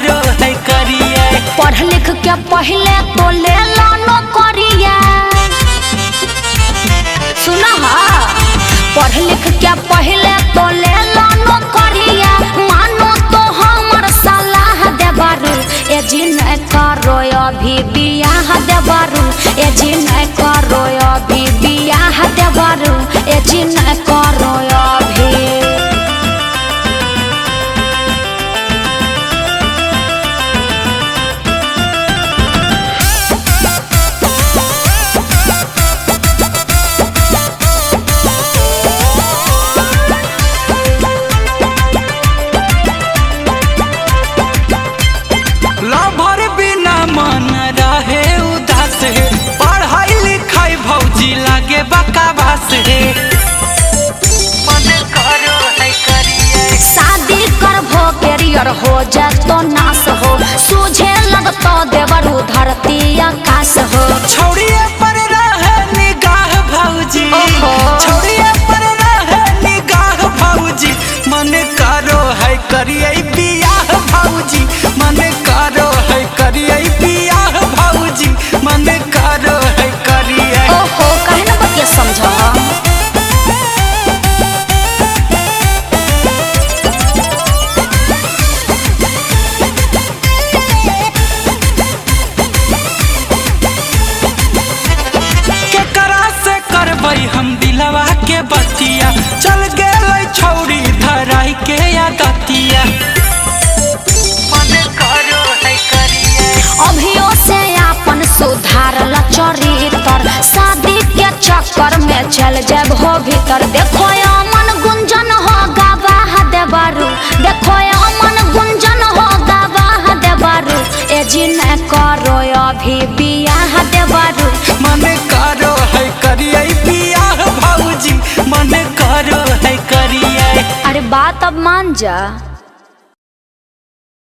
करो है करिए। पढ़ लिख के पहले तो ले लो नौकरिया। सुना हा, पढ़ लिख के पहले तो ले लो नौकरिया। मानो तो हमर सलाह देबारू, ए जी नहीं करो अभी बियाह देबारू, ए जी नहीं करो अभी बियाह देबारू, ए जी नहीं करो अभी। लभर बिना मन रहे उदास हे, पढ़ाई लिखाई भौजी लागे बकवास हे। मन करो है करिए। शादी करभो कैरियर हो जातो नाश हो, सूझे लगतो देवरू धरती आकाश हो। छौड़िए पर रहे निगाह भौजी, ओहो। छौड़िए पर रहे निगाह भौजी। मन करो है करिए बियाह भौजी, मन करो है करिए बियाह भौजी, मन करो है करिए। ओहो, काहे न बतिया समझ। केकरा से करबै हम दिलवा के बतिया, चल गेलै छौड़ी धराई के आदतिया। मन करो है करिए। अभियो से अपन सुधारल चरित्र, शादी के चक्कर में चल जाब हो भीतर। देखो अमन गुंजन हो गवाह देबारू, देखो अमन गुंजन हो गवाह देबारू, ए जी नहीं करो अभी बियाह देबारू। मन करो है करिए बियाह भौजी, मन करो है करिए। अरे बात अब मान जा।